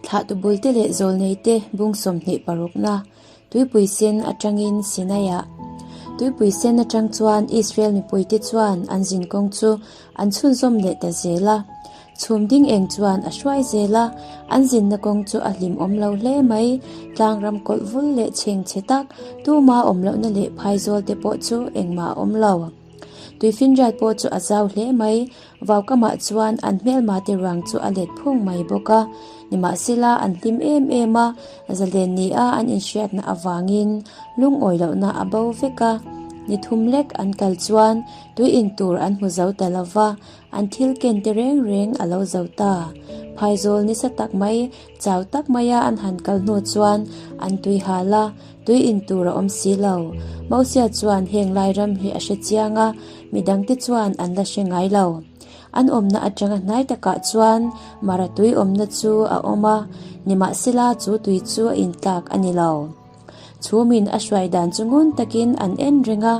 Thlahtu bulte leh zawlneite bung 26na Tuipui Sen atangin Sinai-ah Tuipui Sen atang chuan Israel mipuite chuan an zinkawng chu an chhunzawm leh ta zel a. Chhum ding eng chuan a hruai zel a, an zinna kawng chu a hlimawm lo hle mai. Tlangram kawlh vul leh chheng chhe tak, tuma awm lohna leh phaizawl te pawh chu engmah a awm lo. Tuifinriat pawh chu a zau hle mai, vaukamah chuan an hmelma te ruang chu a let phung mai bawk a. Nimahsela an hlim em em a, zalen ni a an inhriatna avangin lungawi lohna a bo vek a. Ni thum lek an kal chuan tui in tur an hmu zo ta lova, An thil ken te reng reng a lo zo ta. Phaizawl nisa tak mai, chau tak maia an han kal hnu chuan an tui hal a, tui in tur a awm si lo. Mosia chuan heng lai ram hi a hre chiang a, midangte chuan an la hre ngai lo. An awmna atanga hnai takah chuan Mara tui awmna chu a awm a, nimahsela chu tui chu a intlak a ni lo. Chhumin a hruai dan chu ngun takin an en reng a,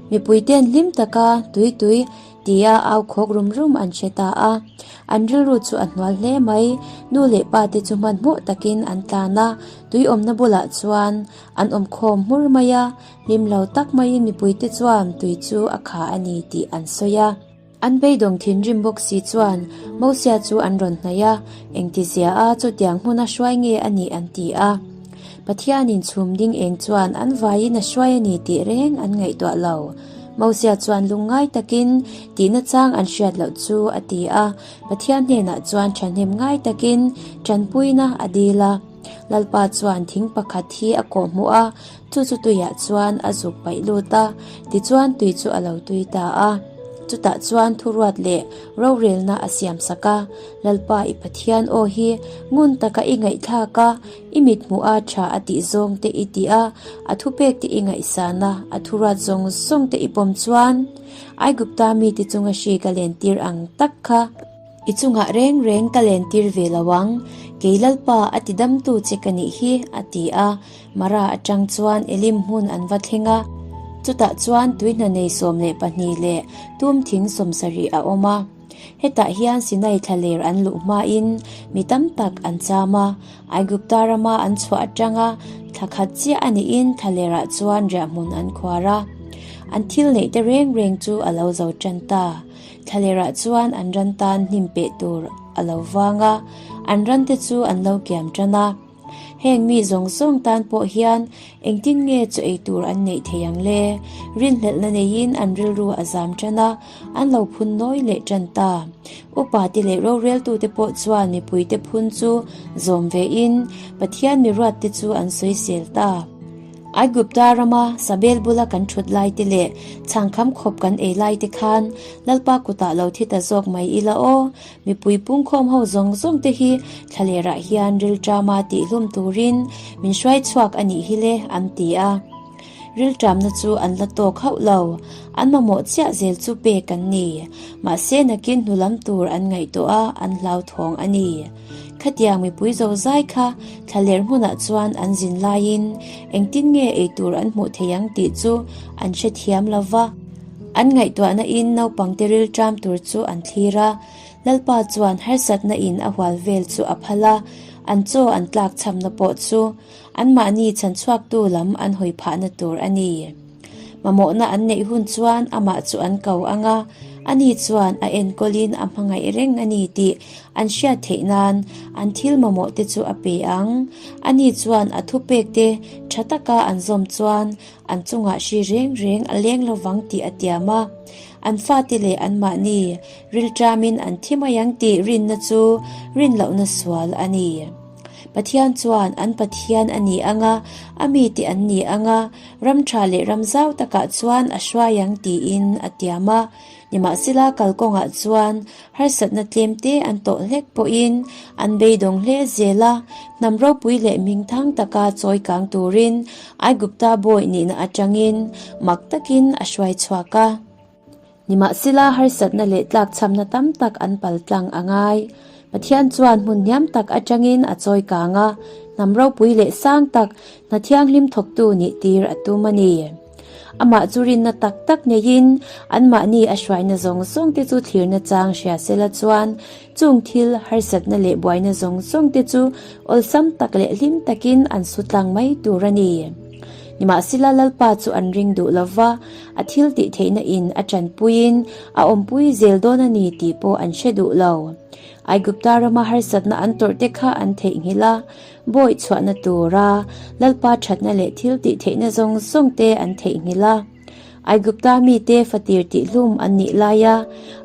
mipuite'n hlim taka tui tui tia au khawk rum rum an hre ta a. An rilru chu a hnual hle mai, nu leh pa te chu hmanhmawh takin an tlan a, tui awmna bulah chuan an awm khawm hmur mai a, hlim lo tak maiin mipuite chuan tui chu a kha a ni tih an sawi a. An beidawng thinrim bawk si chuan Mosia chu an rawn hnaih a, engtizia a chutiang hmuna hruai nge a nih an ti a. Pathianin chhum ding eng chuan an vaiin a hruai a ni tih reng an ngaihtuah lo. Mosia chuan lungngai takin tihna chang an hriat loh chu a ti a, Pathian hnenah chuan thahnem ngai takin tanpuina a dil a. Lalpa chuan thing pakhat hi a kawhhmuh a, chu chu tuiah chuan a zuk paih lut a, tichuan tui chu a lo tui ta a. Chutah chuan thuruat leh rorelna a siam sak a, Lalpa i Pathian aw hi ngun taka i ngaihthlak a, i mithmuh a tha a tih zawng te i tih a, a thupek te i ngaihsan a, a thuruat zawng zawng te i pawm chuan Aigupta mite chunga hri ka lentir ang tak kha. I chungah reng reng ka lentir ve lo ang, kei Lalpa a ti damtu che ka nih hi, a ti a. Mara atang chuan Elim hmun an va thleng a, chutah chuan tuihna nei 12 leh tum thing 70 a awm a. Hetah hian Sinai thlaler an luh hmain mi tam tak an cham a, Aigupta rama an chhuah atanga thla khat chiah a nihin thlalerah chuan riahhmun an khuar a. An thil neih te reng reng chu a lo zo tan ta. Thlalerah chuan an ran tan hnim peh tur a lo vang a, an ran te chu an lo kiam tan a. Heng mi zawng zawng tan pawh hian engtin nge chaw ei tur an neih thei ang le? Rinhlelhna neiin an rilru a zam tan a, an lo phun nawi leh tan ta. Upa te leh roreltute pawh chuan mipuite phun chu zawm vein Pathian miruatte chu an sawisel ta. Aigupta rama Sabel bula kan thut lai te leh chhangkham khawp kan ei lai te khan Lalpa kutah lo thi ta zawk mai ila aw, mipui pungkhawm ho zawng zawng te hi thlalerah hian rilṭama tihhlum turin min hruai chhuak a nih hi le an ti a. Rilṭamna chu an la tawk hauh lo, an mamawh chiah zel chu pek an ni. Mahse nakin hnulam tur an ngaihtuah a, an hlauthawng a ni. Khatiang mipui zo zai kha thlaler hmunah chuan an zin laiin engtin nge eitur an hmuh thei ang tih chu an hrethiam lo va. An ngaihtuahna in naupangte rilṭam tur chu an thlir a, Lalpa chuan harsatna in a hual vel chu a phal a, an chaw an tlak chhamna pawh chu anmahni chhanchhuaktu lam an hawi phahna tur a ni. Mamawhna an neih hun chuan amah chu an ko ang a, ani chuan a enkawlin a hmangaih reng a ni tih an hriat theih nan an thil mamawh te chu a pe ang. Ani chuan a thupek te tha taka an zawm chuan an chungah hri reng reng a leng lovang tih a tiam a. An fate leh anmahni rilṭamin an thi mai ang tih rinna chu rinlohna sual a ni. Pathian chuan an Pathian a ni ang a, a mite an ni ang a, ram tha leh ram zau takah chuan a hruai ang tiin a tiam a. Nimahsela kalkawngah chuan harsatna tlemte an tawh hlek pawhin an beidawng hle zel a, hnam ropui leh hmingthang taka chawi kang turin Aigupta bawi nihna atangin mak takin a hruai chhuak a. Nimahsela harsatna leh tlakchhamna tam tak an pal tlang a ngai. Pathian chuan hmun hniam tak atangin a chawi kang a, hnam ropui leh sang tak, hna thianghlim thawktu nih tir a tum a ni. Amah chu rinna tak tak neiin anmahni a hruaina zawng zawng te chu thlirna chang hria sela chuan chung thil harsatna leh buaina zawng zawng te chu awlsam tak leh hlim takin an su tlang mai tur a ni. Nimahsela Lalpa chu an ring duh lova, a thil tih theihna in a tanpuiin a awmpui zel dawn a ni tih pawh an hre duh lo. Aigupta rama harsatna an tawrh te kha an theihnghilh a, Bawi chhuahna tura Lalpa thatna leh thil tih theihna zawng zawng te an theihnghilh a. Aigupta mite fatir tihhlum an nih laia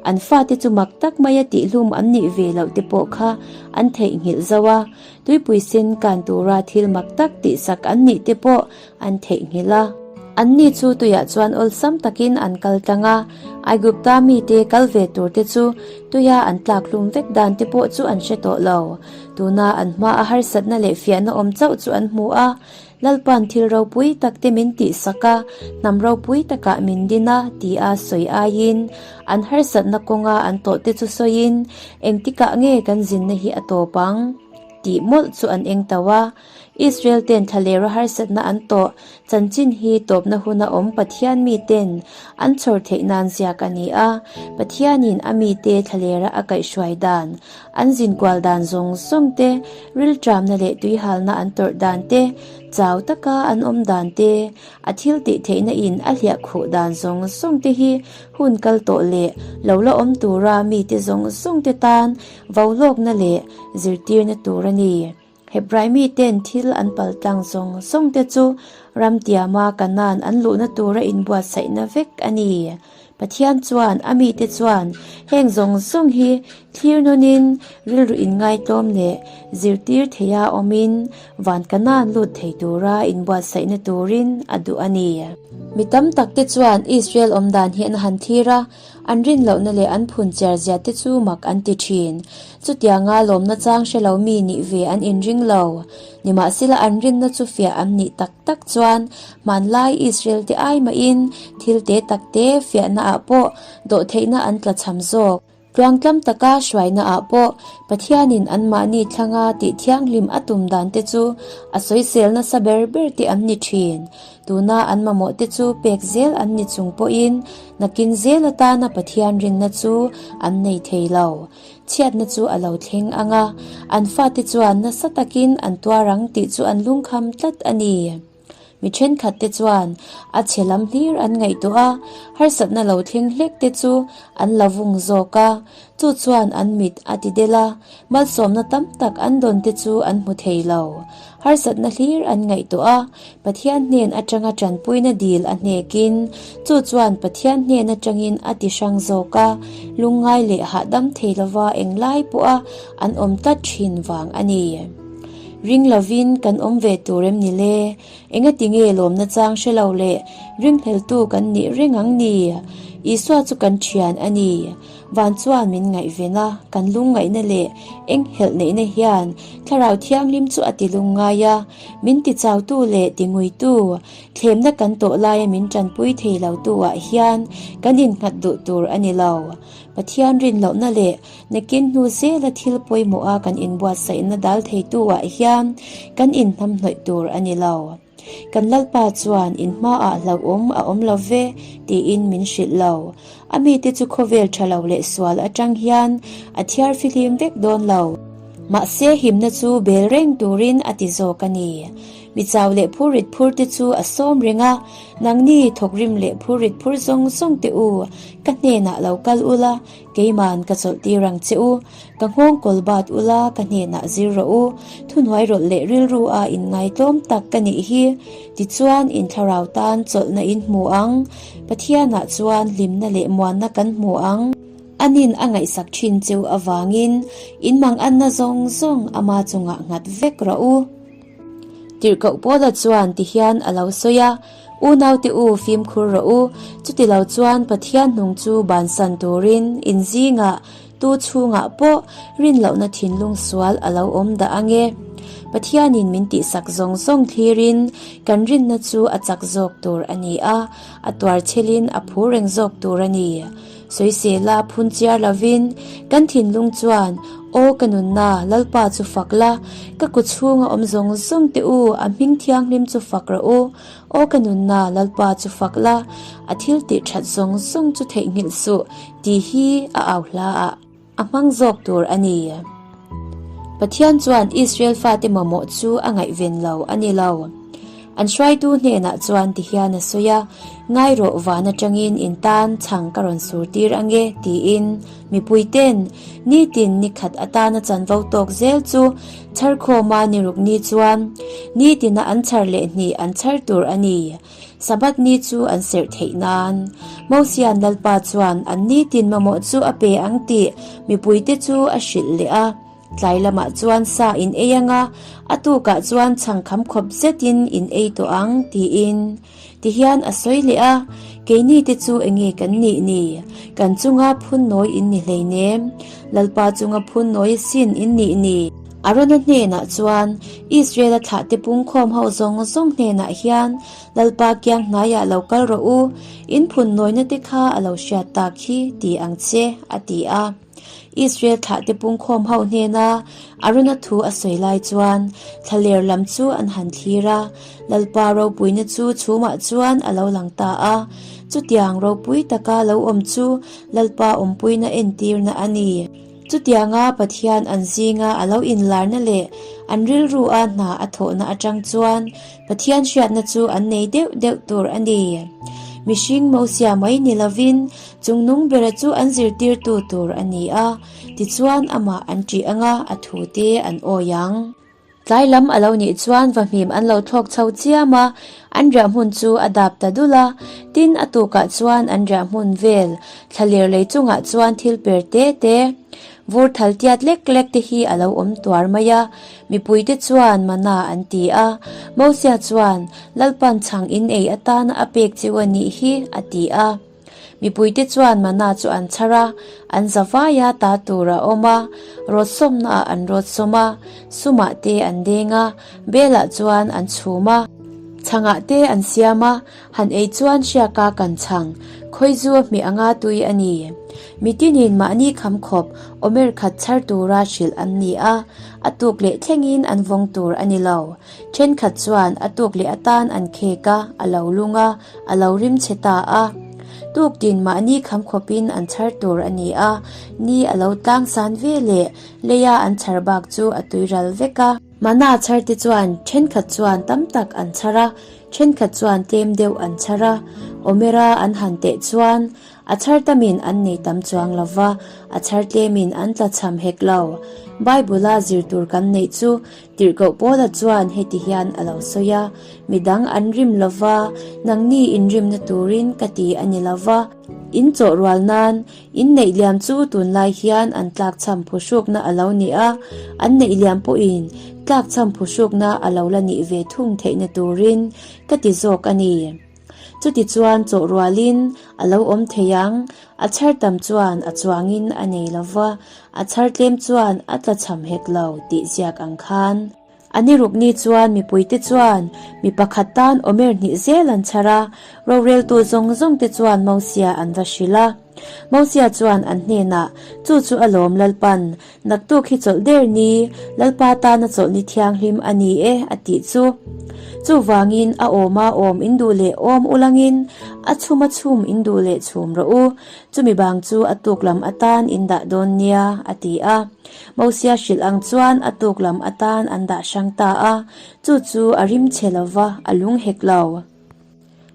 an fate chu mak tak maia tihhlum an nih ve loh te pawh kha an theihnghilh zo a, tuipui sen kan tura thil mak tak tihsak an nih te pawh an theihnghilh a. Anni chu tuiah chuan awlsam takin an kal tlang a, Aigupta mite kal ve tur te chu tuia an tlak hlum vek dan te pawh chu an hre tawh lo. Tuna an hma a harsatna leh fiahna awm chauh chu an hmu a, Lalpa'n thil ropui tak te min tihsak a, hnam ropui takah min din a, tia sawi aiin an harsatna kawnga an tawh te chu sawiin, Engtikah nge kan zinna hi a tawp ang? tih mawlh chu an eng tauh a. Israel ten thlalera harsatna an tawh chanchin hi tawpna huna awm Pathian miten an chhawr theih nan ziak a ni a. Pathianin a mite thlalera a kaihhruai dan, an zinkual dan zawng zawng te, rilṭamna leh tuihalna an tawrh dan te, chau taka an awm dan te, a thil tih theihna in a hliah khuh dan zawng zawng te hi hun kal tawh leh lo la awm tura mite zawng zawng te tan vaulawkna leh zirtirna tur a ni. Hebrai miten thil an pal tlang zawng zawng te chu ram tiama Kanaan an luhna tura inbuatsaihna vek a ni. Pathian chuan a mite chuan heng zawng zawng hi thlir nawnin rilru inngaitlawm leh zirtir theia awmin van Kanaan lut thei tura inbuatsaihna turin a duh a ni. Mi tam takte chuan Israel awmdan hi an han thlir a, An rin lohna leh an phun chiar zia te chu mak an ti thin. Chutianga lawmna chang hre lo mi nih ve an inring lo. Nimahsela an rinna chu fiah an nih tak tak chuan hmanlai Israel te ai mahin thil te tak te fiahna ah pawh dawhtheihna an tlachham zawk. Tluangtlam taka hruaina ah pawh Pathianin anmahni thlanga tih thianghlim a tum dan te chu a sawisel nasa ber ber te an ni thin. Tuna an mamawh te chu pek zel an ni chung pawhin nakin zel atana Pathian rinna chu an nei thei lo. Chhiatna chu a lo thleng ang a, an fate chuan nasa takin an tuar ang tih chu an lungkham tlat a ni. Mi thenkhat te chuan a chhe lam hlir an ngaihtuah a, harsatna lo thleng hlek te chu an la vung zawk a, chu chuan an mit a ti del a, malsawmna tam tak an dawn te chu an hmu thei lo. Harsatna hlir an ngaihtuah a, Pathian hnen atanga tanpuina dil a hnekin, chu chuan Pathian hnen atangin a ti hrang zawk a, lungngai leh hahdam thei lova englai pawha an awm tlat thin vang a ni. Ring lovin kan awm ve tur em ni le? Engati nge lawmna chang hre lo leh ringhleltu kan nih reng ang ni? Isua chu kan thian a ni. Van chuan min ngaihven a, kan lungngaihna leh enghelh neihna hian Thlarau Thianghlim chu a ti lungngai a, min ti chautu leh ti nguitu, thlemna kan tawh laia min tanpui thei lotu ah hian kan innghat duh tur a ni lo. Pathian rin lohna leh nakin hnu zela thil pawimawha kan inbuatsaihna dal theitu ah hian kan inhnamhnawih tur a ni lo. Kan Lalpa chuan in hmaah hlauhawm a awm lo ve tiin min hrilh lo. A mite chu khawvel tha lo leh sual atang hian a thiar fihlim vek dawn lo. Mahse himna chu bel reng turin a ti zawk a ni. Mi chau leh phurrit phur te chu a sawm reng a, nangni thawkrim leh phurrit phur zawng zawng te u, ka hnenah lo kal ula, Keiman ka chawlh tir ang che u, ka nghawng kawl bat ula ka hnenah zir rawh u, thuhnuai rawlh leh rilru a inngai tlawm tak ka nih hi, tichuan in thlarau tan chawlhna in hmu ang, Pathianah chuan hlimna leh muanna kan hmu ang. Anin a ngaihsak thin cheu avangin in manganna zawng zawng ama chungah nghat vek rawh u. Tirhkoh Paula chuan tihian a lo sawi a, Unaute u, fimkhur rawh u, chutilo chuan Pathian hnung chu bansan turin in zingah tu chhungah pawh rinlohna thinlung sual a lo awm dah ang e. Pathianin min tihsak zawng zawng thlirin kan rinna chu a chak zawk tur a ni a, a tuarchhelin a phu reng zawk tur a ni. Sawisela phun chiar lovin kan thinlung chuan. Aw ka nunna, Lalpa chu fak la, ka ku chhunga awm zawng zawng te u, a hming thianghlim chu fak rawh u. Aw ka nunna, Lalpa chu fak la, a thil tih that zawng zawng chu theihnghilh suh, tih hi a au hla ah a hmang zawk tur a ni. Pathian chuan Israel fate mamawh chu a ngaihven lo a ni lo. An hruaitu hnenah chuan tihian a sawi a, Ngai rawh van atangin in tan chhang ka rawn sur tir ange, tiin mipuiten nitin ni khat atana chanvo tawk zel chu chharkhawma ni ruk ni chuan nitina an chhar leh hnih an chhar tur a ni. Sabbath ni chu an serh theih nan. Mosian Lalpa chuan an nitin mamawh chu a pe ang tih mipuite chu a hrilh leh a. Tlai lamah chuan sa in ei ang a, a tukah chuan chhang kham khawp zetin in ei tawh ang, tiin tihian a sawi leh a, Keini te chu enge kan nih ni? Kan chunga phun nawi in ni hleinem, Lalpa chunga phun nawi asin in nih ni? Arona hnenah chuan, Israela thlahte pungkhawm ho zawng zawng hnenah hian Lalpa kiang hnaiah lo kal rawh u, in phun nawina te kha a lo hriat tak hi, ti ang che, a ti a. Israel thlahte pungkhawm ho hnena Arona thu a sawi lai chuan thlaler lam chu an han thlir a, Lalpa ropuina chu chhumah chuan a lo lang ta a. Chutiang ropui taka lo awm chu Lalpa awmpuina entirna a ni. Chutianga Pathian an zinga a lo inlarna leh an rilrua hna a thawhna atang chuan Pathian hriatna chu an nei deuh deuh tur a ni. Mihring Mosia mai ni lovin Chungnung bera chu an zirtirtu tur a ni a, tichuan amah an ṭih anga a thute an awi ang. Tlai lam a lo nih chuan vahmim an lo thlawk chho chiam a, an riah hmun chu a dap ta dul a, tin a tukah chuan an riah hmun vel thlaler lei chungah chuan thil per te te, vur thal tiat lek lek te hi a lo awm tuar mai a, mipuite chuan mana an ti a, Mosia chuan Lalpan chhang in ei atana a pek cheu a nih hi a ti a. Mipuite chuan mana chu an chhar a, an za vai a, ta tur a awm a, rawt sawmnaah an rawt sawm a, sumah te an deng a, belah chuan an chhum a, chhangah te an siam a, han ei chuan hriaka kan chhang, khawizu a hmeh anga tui a ni. Mitinin mahni kham khawp awmer khat chhar tura hrilh an ni a, a tuk leh thlengin an vawng tur a ni lo. Thenkhat chuan a tuk leh atan an khek a, a lo lung a, a lo rim chhe ta a. Tuk tin mahni kham khawpin an chhar tur a ni a, ni a lo tlang san ve leh leia an chhar bak chu a tui ral vek a. Mana chhar te chuan thenkhat chuan tam tak an chhar a, thenkhat chuan tlem deuh an chhar a. Omera an han teh chuan A chhar tamin an nei tam chuang lo va, a chhar tlemin an tla chham hek lo. Bible-a zir tur kan neih chu Tirhkoh Paula chuan heti hian a lo sawi a, Mi dang an rim lo va, nangni inrimna turin ka ti a ni lo va. In chawh rual nan, in neih liam chu tunlai hian an tlakchham phuhrukna a lo ni a, an neih liam pawhin tlakchham phuhrukna a lo la nih ve thung theihna turin ka ti zawk a ni. Chutichuan chawh rualin a lo awm thei ang, a chhar tam chuan a chuangin a nei lo va, a chhar tlem chuan a tla chham hek lo tih ziak ang khan. A ni rukni chuan mipuite chuan mi pakhat tan awmer hnih zel an chhar a, roreltu zawng zawngte chuan Mosia an va hrilh a. Mosia chuan an hnenah, Chu chu a lawm Lalpan, Naktuk hi chawlh der ni, Lalpa tana chawlh ni thianghlim a ni e, a tih chu. Chuvangin a awma awm in duh leh awm ulangin, a chhuma chhum in duh leh chhum rawh u, chumi bang chu a tuk lam atan in dah dawn nia, a ti a. Mosia hrilh ang chuan a tuk lam atan an dah hrang ta a, chu chu a rim chhe lova, a lung hek lo.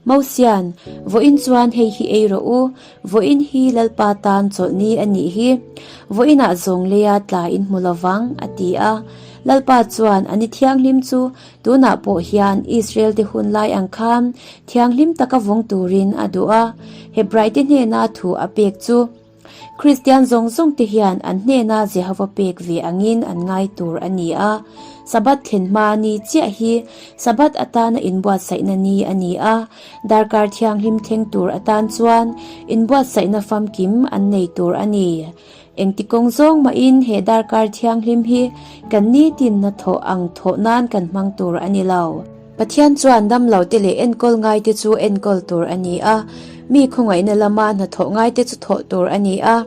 Mosian, Vawiin chuan hei hi ei rawh u, vawiin hi Lalpa tan chawlhni a nih hi, vawiinah zawng leia tla in hmu lo vang, a ti a. Lalpa chuan a ni thianghlim chu tunah pawh hian Israel-te hun lai ang khan thianghlim taka vawng turin a duh a, Hebraite hnena thu a pek chu. Kristian zawng zawng te hian an hnena Jehova pek ve angin an ngai tur a ni a. Sabbath thlen hma ni chiah hi Sabbath atana inbuatsaihna ni a ni a, darkar thianghlim thleng tur atan chuan inbuatsaihna famkim an nei tur a ni. Engti kawng zawng mahin he darkar thianghlim hi kan nitinna thawh ang thawh nan kan hmang tur a ni lo. Pathian chuan damlote leh enkawl ngaite chu enkawl tur a ni a, mi khawngaihna lama hnathawh ngaite chu thawh tur a ni a.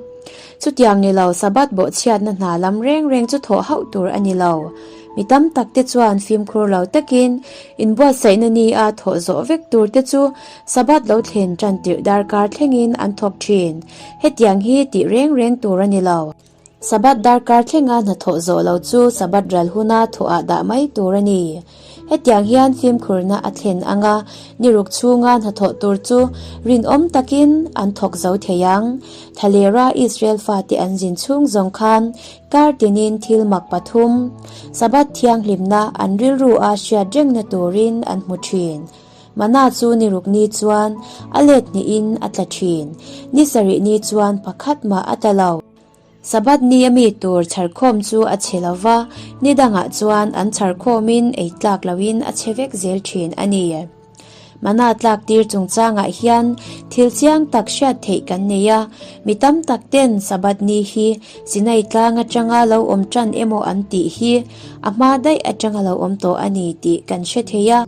Chutiang ni lo, Sabbath bawhchhiatna hna lam reng reng chu thawh hauh tur a ni lo. Mi tam tak te chuan fimkhur lo takin inbuatsaihna ni a thawh zawh vek tur te chu Sabbath lo thlen tan tirh darkar thlengin an thawk thin. Hetiang hi tih reng reng tur a ni lo. Sabbath darkar thlenga hnathawh zawh lo chu Sabbath ral huna thawhah dah mai tur a ni. Hetiang hian fimkhurna a thlen anga ni ruk chhunga hnathawh tur chu rinawm takin an thawk zo thei ang. Thlalera Israel fate an zin chhung zawng khan kar tinin thil mak pathum, Sabbath thianghlimna an rilru a hriat rengna turin an hmu thin. Mana chu ni ruk ni chuan a let hnihin a tla thin. Ni sarih ni chuan pakhat mah a tla lo. Sabbath ni a mi tur chharkhawm chu a chhe lo va, ni dangah chuan an chharkhawmin ei tlak loin a chhe vek zel thin a ni. Mana tlak tir chungchangah hian thil chiang tak hriat theih kan nei a, mi tam tak ten Sabbath ni hi Sinai tlang atanga lo awm tan emaw an tih hi a hma daih atanga lo awm tawh a ni tih kan hre thei a.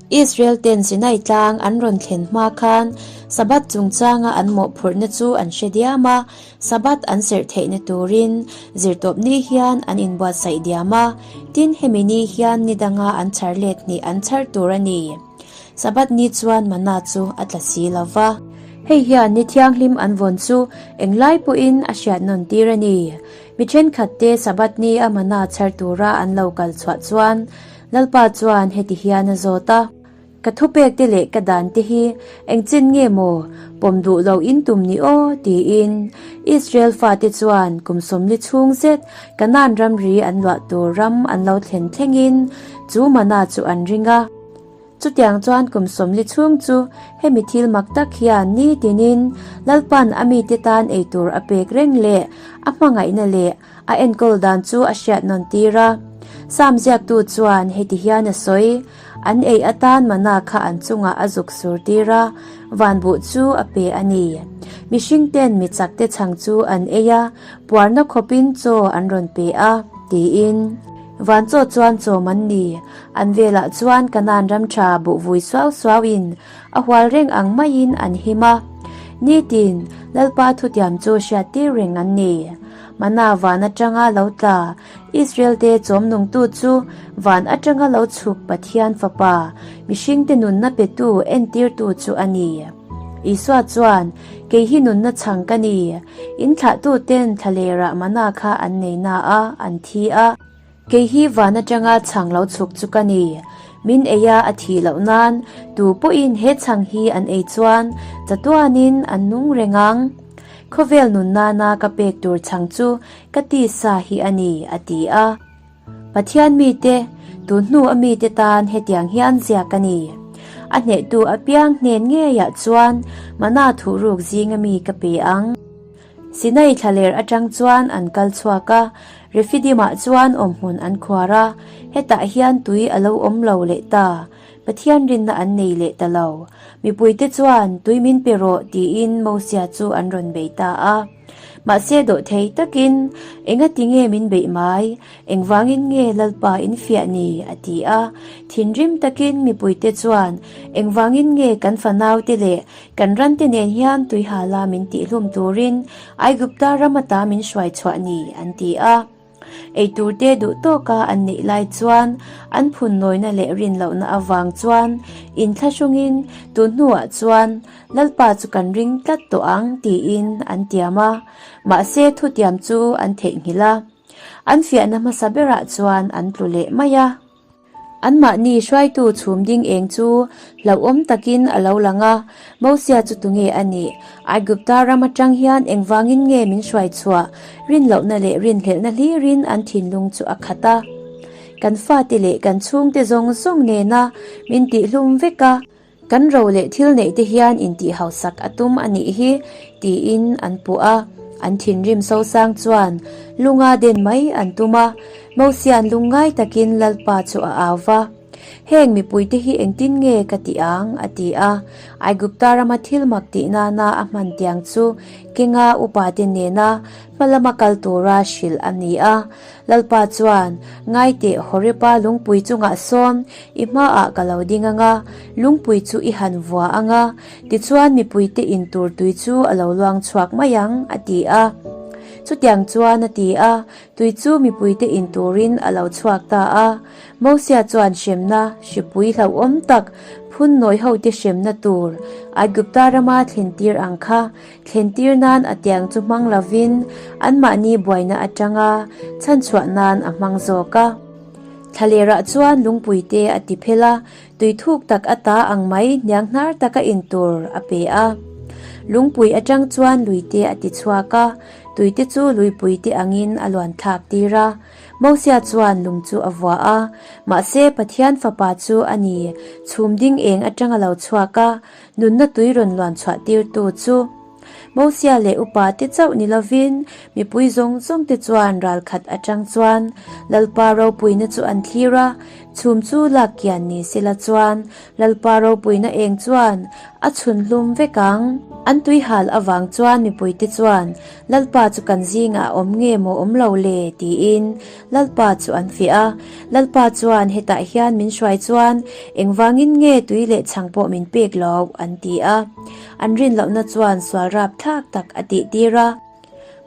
Israel ten Sinai tlang an rawn thlen hma khan Sabbath chungchanga an mawhphurhna chu an hre diam a, Sabbath an serh theihna turin zirtawp ni hian an inbuatsaih diam a, tin hemi ni hian ni danga an chhar let hnih an chhar tur a ni. Sabbath ni chuan mana chu a tla si lo va. Hei hian ni thianghlim an vawn chu englai pawhin a hriat nawn tir a ni. Mi thenkhat te Sabbath ni a mana chhar tura an lo kal chhuah chuan Lalpa chuan heti hian a zawt a. Ka thupek te leh ka dan te hi engchin nge maw pawm duh lo in tum ni aw tiin Israel fate chuan kum sawmli chhung zet Kanaan ramri an luah tur ram an lo thlen thlengin chu mana chu an ring a. Chutiang chuan kum sawmli chhung chu hemi thil mak tak hian nitinin Lalpan a mite tan eitur a pek reng leh a hmangaihna leh A enkawl dan chu a hriat nawn tir a. Sam ziaktu chuan heti hian a sawi, An ei atan mana kha an chungah a zuk sur tir a, van buh chu a pe a ni. Mihring ten mi chak te chhang chu an ei a, puarna khawpin chaw an rawn pe a, tiin. Van chaw chuan chawm an ni. An velah chuan Kanaan ram tha buh vui suau suauin A hual reng ang maiin an him a, nitin Lalpa thutiam chu hriattir reng an ni. Mana van atanga lo tla, Israel-te chawm nungtu chu van atanga lo chhuk Pathian Fapa, mihringte nunna petu entirtu chu a ni. Isua chuan, Kei hi nunna chhang ka ni. In thlahtuten thlalerah mana kha an nei na a, an thi a. Kei hi van atanga chhang lo chhuk chu ka ni. Min ei a a thih loh nan tu pawhin he chhang hi an ei chuan chatuanin an nung reng ang. Khawvel nun nana ka pek tur chhang chu ka tisa hi a ni, a ti a. Pathian mite, tun hnu a mite tan hetiang hian ziak a ni. A hnehtu apiang hnen ngeiah chuan mana thuhruk zinga mi ka pe ang. Sinai thlaler atang chuan an kal chhuak a, Refidim-ah chuan awmhmun an khuar a, hetah hian tui a lo awm lo leh ta. Pathian rinna an nei leh ta lo. Mipuite chuan, Tui min pe rawh, tiin Mosia chu an rawn bei ta a. Mahse dawhthei takin, Engati nge min beih mai? Engvangin nge Lalpa in fiah ni? a ti a. Thinrim takin mipuite chuan, Engvangin nge kan fanaute leh Kan rante nen hian tuihala min tihhlum turin Aigupta ram ata min hruai chhuah ni, an ti a. Eiturte duh tawka an neih lai chuan an phun nawina leh rin lohna avang chuan inthlahrungin tun hnuah chuan Lalpa chu kan ring tlat tawh ang tiin an tiam a, mahse thutiam chu an theihnghilh a. An fiahna hmasa berah chuan an tlu leh mai a. Anmahni hruaitu chhum ding eng chu hlauhawm takin a lo lang a, Mosia chu tunge a nih? Aigupta ram atang hian engvangin nge min hruai chhuah? Rinlohna leh rinhlelhna hlirin an thinlung chu a khat a. Kan fate leh kan chhungte zawng zawng nena min tihhlum vek a. Kan ro leh thil neih te hian intih hausak a tum a nih hi, tiin an puh a. An thinrim sosang chuan lunga den mai an tum a, Mosia'n lungngai takin Lalpa chu a au va. Heng mipuite hi engtin nge ka tih ang? a ti a. Aigupta rama thil mak tih nana a hman tiang chu kenga upate nena hma lama kal tura hrilh a ni a. Lalpa chuan, Ngaiteh, Horeba lungpui chungah sawn i hmaah ka lo ding ang a, lungpui chu i han vua ang a, tichuan mipuite in tur tui chu a lo luang chhuak mai ang, a ti a. Chutiang chuan a ti a, tui chu mipuite in turin a lo chhuak ta a. Mosia chuan hremna, hripui hlauhawm tak, phun nawi hote hremna tur, Aigupta rama thlentir ang kha thlentir nan a tiang chu hmang lovin anmahni buaina atanga chhanchhuah nan a hmang zawk a. Thlalerah chuan lungpuite a ti phel a, Tui thuk tak ata ang mai hniang hnar taka in tur a pe a. Lungpui atang chuan luite a ti chhuak a, tuite chu luipuite angin a luan thlak tir a. Mosia chuan lung chu a vuah a, mahse Pathian fapa chu a ni, chhum ding eng atang a lo chhuak a, nunna tui rawn luan chhuah tirtu chu. Mosia leh upa te chauh ni lovin mipui zawng zawng te chuan ral khat atang chuan Lalpa ropuina chu an thlir a, chhum chu lak kian ni sela chuan Lalpa ropuina eng chuan a chhun hlum vek ang. An tui hal avang chuan mipui te chuan Lalpa chu kan zingah a awm nge maw awm lo le tiin Lalpa chu an fiah a, Lalpa chuan hetah hian min hruai chuan engvangin nge tui leh chhang pawh min pek lo an ti a. An rin lohna chuan sual rap thlak tak a tih tir a.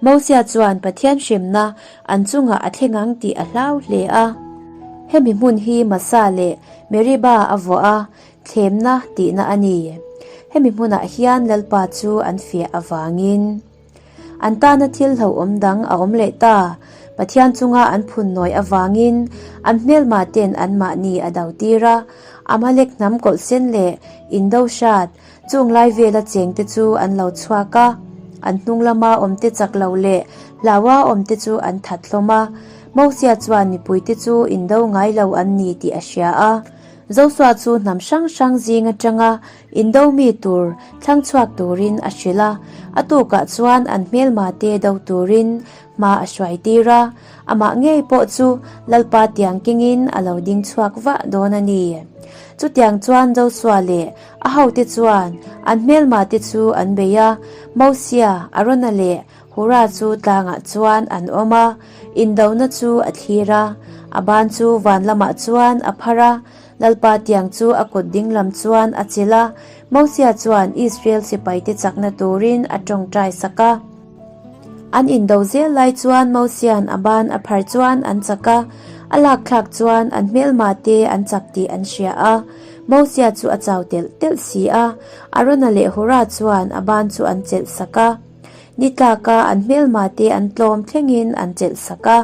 Mosia chuan Pathian hremna an chungah a thleng ang tih a hlau hle a. Hemi hmun hi Masa leh Meriba a vuah a, thlemna tihna a ni. Hemi hmunah hian Lalpa chu an fiah avangin. An tana thil hlauhawm dang a awm leh ta. Pathian chunga an phun nawi avangin an hmelma ten anmahni a do tir a. Amalek hnam kawlh sen leh indo hrat chung lai vela chengte chu an lo chhuak a. An hnung lama awmte chak lo leh hlaua awmte chu an that hlawm a. Mosia chuan mipuite chu indo ngai lo an ni tih a hria a. Josua chu hnam hrang hrang zing atanga Indo mi tur thlang chhuak turin a hrilh a, a tukah chuan an hmelma te do turin hma a hruai tir a, amah ngei pawh chu Lalpa tiang kengin a lo ding chhuak vah dawn a ni. Chutiang chuan Josua leh a hote chuan an hmelma te chu an bei a, Mosia, Arona leh Hura chu tlangah chuan an awm a, indona chu a thlir a, a ban chu van lamah chuan a phar a, Lalpa tiang chu a kut ding lam chuan a chilh a, Mosia chuan Israel sipaite chakna turin a tawngtai sak a. An indo zel lai chuan Mosia'n a ban a phar chuan an chak a, a lak thlak chuan an hmelma te an chak tih an hria a. Mosia chu a chau telh telh si a, Arona leh Hura chuan a ban chu an chelh sak a. Ni tlaka an hmelma te an tlawm thlengin an chelh sak a.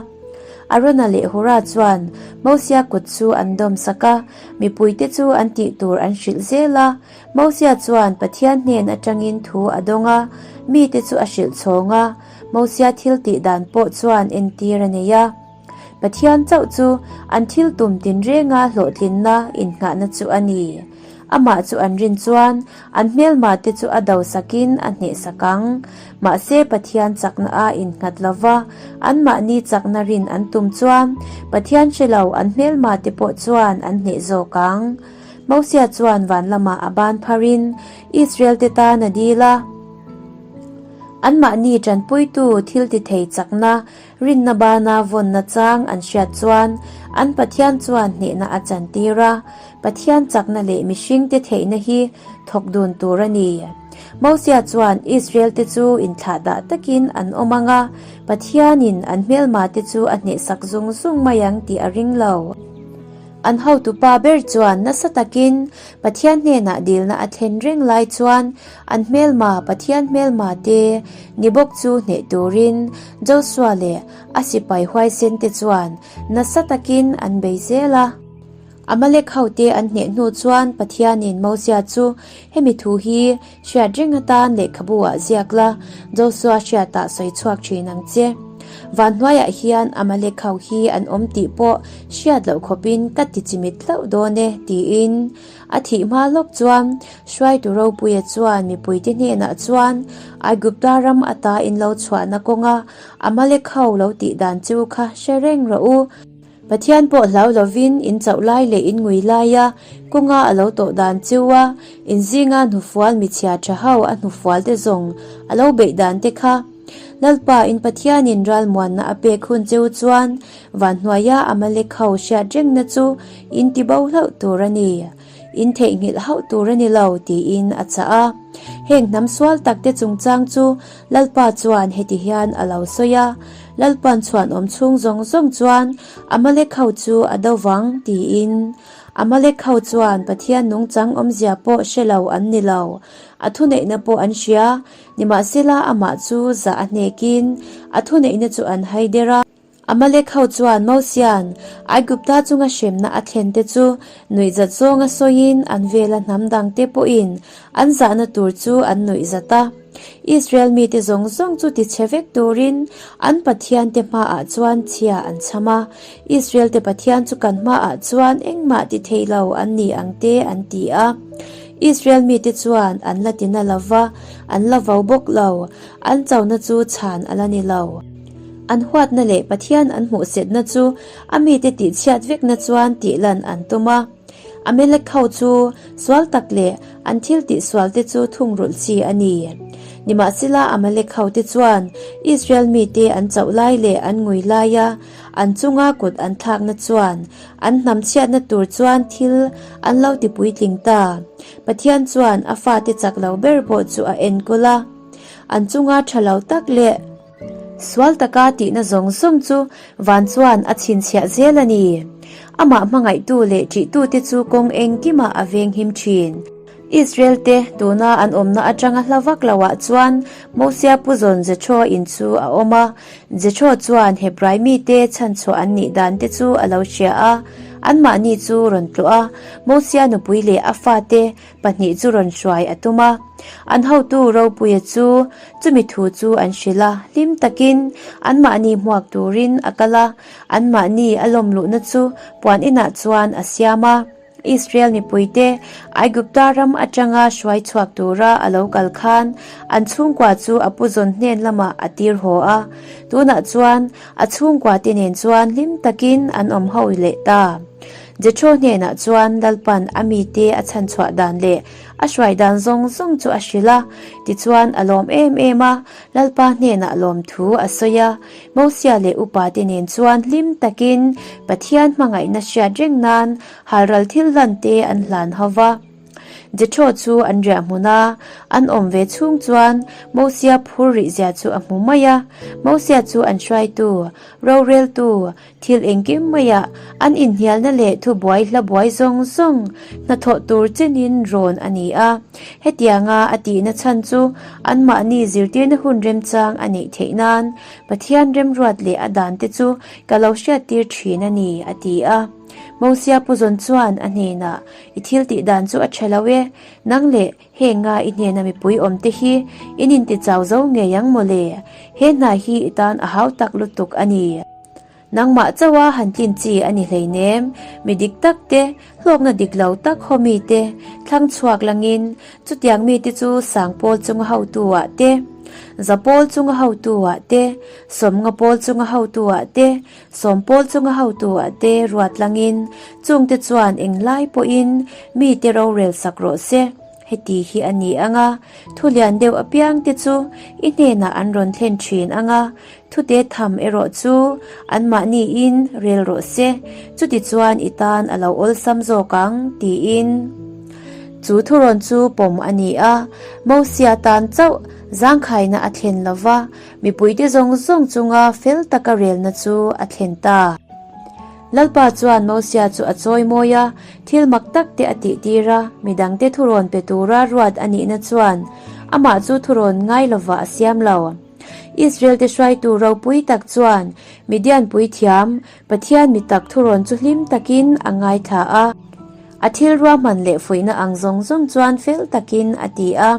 Arona leh Hura chuan Mosia kut chu an dawm sak a, mipuite chu an tih tur an hrilh zel a. Mosia chuan Pathian hnen atangin thu a dawng a, mite chu a hrilh chhawng a, Mosia thil tih dan pawh chuan entir a nei a. Pathian chauh chu an thil tum tinrenga hlawhtlinna innghahna chu a ni. Amah chu an rin chuan an hmelma te chu a do sakin a hneh sak ang. Mahse Pathian chakna a innghat lo va, anmahni chakna rin an tum chuan Pathian hre lo an hmelma te pawh chuan an hneh zawk ang. Mosia chuan van lamah a ban pharin Israel te tan a dil a. Anmahni tanpuitu thil tithei chakna Rinna bana vawnna chang an hriat chuan an Pathian chuan hnehna a chantir a, Pathian chakna leh mihringte theihna hi thawk dun tur a ni. Mosia chuan Israelte chu inthlahdah takin an awm ang a, Pathianin an hmelmate chu a hnehsak zung zung mai ang tih a ring lo. An hotupa ber chuan nasa takin Pathian hnenah dilna a thlen reng lai chuan an hmelma Pathian hmelma te ni bawk chu hneh turin Josua leh a sipai huaisen te chuan nasa takin an bei zel a. Amalek hote an hneh hnu chuan Pathianin Mosia chu hemi thu hi Hriat reng atan lehkhabu ah ziak la, Josua hriatah sawi chhuak thin ang che. Van hnuaiah hian Amalek ho hi an awm tih pawh hriat loh khawpin ka ti chimit hlauh dawn e, tiin a thih hma lawk chuan hruaitu ropuia chuan mipuite hnenah chuan Aigupta ram ata in lo chhuahna kawnga Amalek ho lo tih dan chu kha hre reng rawh u. Pathian pawh hlau lovin in chauh lai leh in ngui laia kawnga a lo tawh dan chiu a, in zinga hnufual michhia tha ho a hnufual te zawng a lo beih dan te kha. Lalpa in Pathianin ralmuanna a pek hun cheu chuan van hnuaia Amalek ho hriat rengna chu in ti bo hlauh tur a ni. In theihnghilh hauh tur a ni lo, tiin a chah a. Heng hnam sual takte chungchang chu Lalpa chuan heti hian a lo sawi a, Lalpa'n chhuanawm chhung zawng zawng chuan Amalek ho chu a do vang, tiin. Amalek ho chuan Pathian nungchang awmzia pawh hre lo an ni lo, a thuneihna pawh an hria, nimahsela amah chu zah a hnekin a thuneihna chu an hai der a. Amalek ho chuan Mosia'n Aigupta chunga hremna a thlen te chu nuihzat zawnga sawiin an vela hnam dangte pawhin an zahna tur chu an nuihzat a. Israel mite zawng zawng chu tichhe vek turin an pathiante hmaah chuan chhia an chham a, Israel-te pathian chu kan hmaah chuan engmah ti thei lo an ni ang te an ti a. Israel mite chuan an la tina lo va, an la vo bawk lo, an chona chu chhan a la ni lo. An huatna leh Pathian an hmuhsetna chu a mite tihchhiat vekna chuan tihlan an tum a. Amalek ho chu sual tak leh an thil tihsualte chu thungrulh chi a ni. Nimahsela Amalek hote chuan Israel mite an chauh lai leh an ngui laia an chunga kut an thlakna chuan an hnam chhiatna tur chuan thil an lo tipuitling ta. Pathian chuan a fate chak lo ber pawh chu a enkawl a. An chunga tha lo tak leh. Sual taka tihna zawng zawng chu van chuan a chhinchhiah zel a ni. Amah hmangaihtu leh ṭihtute chu kawng engkimah a venghim ṭhin. Israel-te tuna an awmna aṭanga hla vak loah chuan Mosia puzawn Jethro in chu a awm a. Jethro chuan Hebrai mite chhanchhuah an nih dante chu a lo hria a, anmahni chu rawn tlawh a, Mosia nupui leh a fate pahnih chu rawn hruai a tum a. An hotu Ropuia chu chumi thu chu an hrilh a, hlim takin anmahni hmuak turin a kal a, anmahni a lawm luhna chu puan inah chuan a siam a. Israel mipuite Aigupta ram atanga hruai chhuak tura a lo kal khan an chhungkua chu a pu zawn hnen lamah a tir haw a, tunah chuan a chhungkua te nen chuan hlim takin an awm ho leh ta. Jethro hnenah chuan Lalpan a mite a chhanchhuah dan leh a hruai dan zawng zawng chu a hrilh a, tichuan a lawm em em a, Lalpa hnenah lawmthu a sawi a. Mosia leh upate nen chuan hlim takin Pathian hmangaihna hriat reng nan halral thil hlante an hlan ho va. Jethro chu an riah hmun a, an awm ve chhung chuan Mosia phur rihzia chu a hmu mai a. Mosia chu an hruaitu, roreltu, Thil engkim maiah an inhnialna leh thubuai hla buai zawng zawng hnathawh tur chenin rawn a ni a. Hetianga a tihna chhan chu anmahni zirtirna hun remchang a neih theih nan Pathian remruat leh a dante chu ka lo hriattir thin a ni, a ti a. Mosia Puzawn chuan a hnenah, I thil tih dan chu a tha lo e, nang leh Henga i hnena mipui awm te hi in intichau zo ngei ang mawle, he hna hi i tan a hau tak lutuk a ni. Nangmah chauha han tlin chi a ni hleinem, mi dik tak te, hlawkna dik lo tak haw mi te, thlang chhuak langin chutiang mite chu Sangpawl chunga hotu ah te, Zapawl chunga hotu ah te, Sawmnga pawl chunga hotu ah te, Sawmpawl chunga hotu ah te ruat langin chungte chuan englai pawhin mite rorel sak rawh se. Heti hi a ni ang a, thu lian deuh apiang te chu i hnenah an rawn thlen thin ang a, thute tham erawh chu anmahniin rel rawh se, chutichuan i tan a lo awlsam zawk ang, tiin. Chu thurawn chu pawm a ni a, Mosia tan chauh zangkhaina a thlen lo va, mipuite zawng zawng chunga fel taka relna chu a thlen ta. Lalpa chuan Mosia chu a chawi mawi a, thil mak tak te a tihtir a, midangte thurawn pe tura ruat a nihna chuan amah chu thurawn ngai lovah a siam lo. Israel-te hruaitu ropui tak chuan Midian puithiam, Pathian mi tak thurawn chu hlim takin a ngaithla a. A thil ruahman leh fuihna ang zawng zawng chuan fel takin a ti a.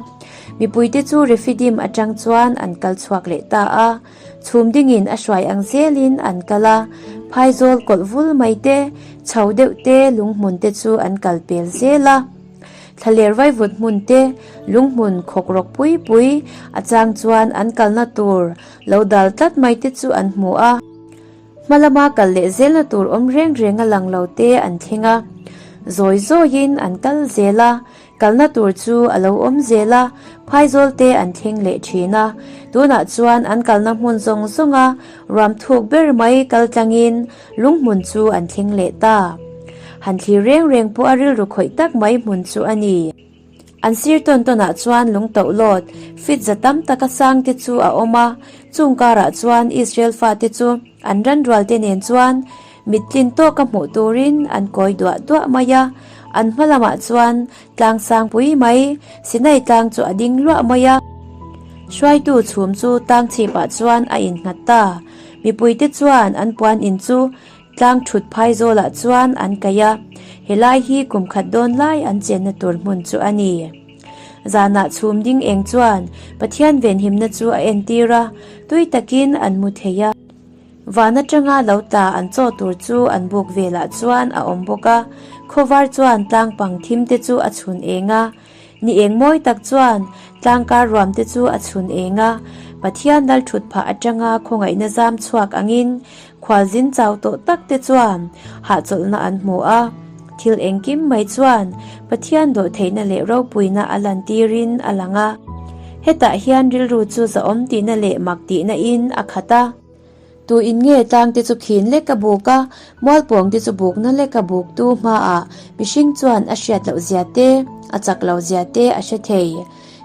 Mipuite chu Refidim atang chuan an kal chhuak leh ta a. Chhum dingin a hruai ang zelin an kal a, phaizawl kawlh vul mai te, chho deuh te, lunghmun te chu an kal pel zel a. Thlaler vaivut hmun te, lunghmun khawk rawk pui pui a chang chuan an kalna tur lo dal tlat mai te chu an hmu a. Hma lama kal leh zelna tur awm reng reng a lang lo te an thleng a. Zawi zawiin an kal zel a, Kalna tur chu a lo awm zel a, phaizawl te an thleng leh thin a. Tunah chuan an kalna hmun zawng zawnga ruam thuk ber mai kal tlangin lunghmun chu an thleng leh ta. Han thlir reng reng pawh a rilru khawih tak mai hmun chu a ni. An sir tawn tawnah chuan lung toh lawt, fit za tam taka sang te chu a awm a, chung karah chuan Israel fate chu an ran rual te nen chuan mittlin tawka hmuh turin an kawi duah duah mai a, an hma lamah chuan tlang sang pui mai, Sinai tlang chu a ding luah mai a. Hruaitu chhum chu tlang chhipah chuan a innghat ta, mipuite chuan an puan in chu Tlang thut phai zawlah chuan an kaih a, helai hi kum khat dawn lai an chenna tur hmun chu a ni. Zanah chhum ding eng chuan Pathian venhimna chu a entir a, tui takin an mu thei a. Van atanga lo tla an chaw tur chu an buk velah chuan a awm bawk a, khawvar chuan tlang pang thim te chu a chhun eng a, Ni eng mawi tak chuan tlangkar ruam te chu a chhun eng a, Pathian lal thut phah atanga khawngaihna zam chhuak angin khualzin chau tawh tak te chuan hahchawlhna an hmu a. Thil engkim mai chuan Pathian dawhtheihna leh ropuina a lantirin a lang a. Hetah hian rilru chu zahawm tihna leh mak tihna in a khat a. Tu in nge tlang te chu khin lek a buk a, mualpawng te chu bukna lek a buk tu hmaah mihring chuan a hriat loh zia te, a chak lo zia te a hre thei.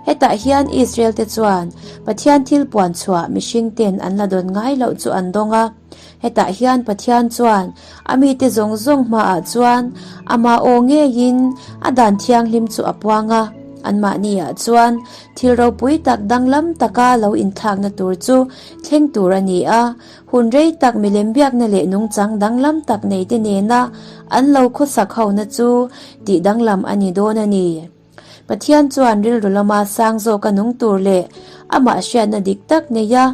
Hetah hian Israel te chuan Pathian thil puan chhuah mihring ten an la dawn ngai loh chu an dawng a. Hetah hian Pathian chuan a mite zawng zawng hmaah chuan ama aw ngeiin a dan thianghlim chu a puang a, anmahniah chuan thil ropui tak danglam taka lo inthlakna tur chu Thleng tur a ni a, hun rei tak milem biakna leh nungchang danglam tak nei te nena an lo khawsak hona chu tih danglam a ni dawn a ni. Pathian chuan rilru lama sang zawka nung tur leh amah hriatna dik tak neia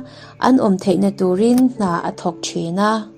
an awm theihna turin hna a thawk thin a.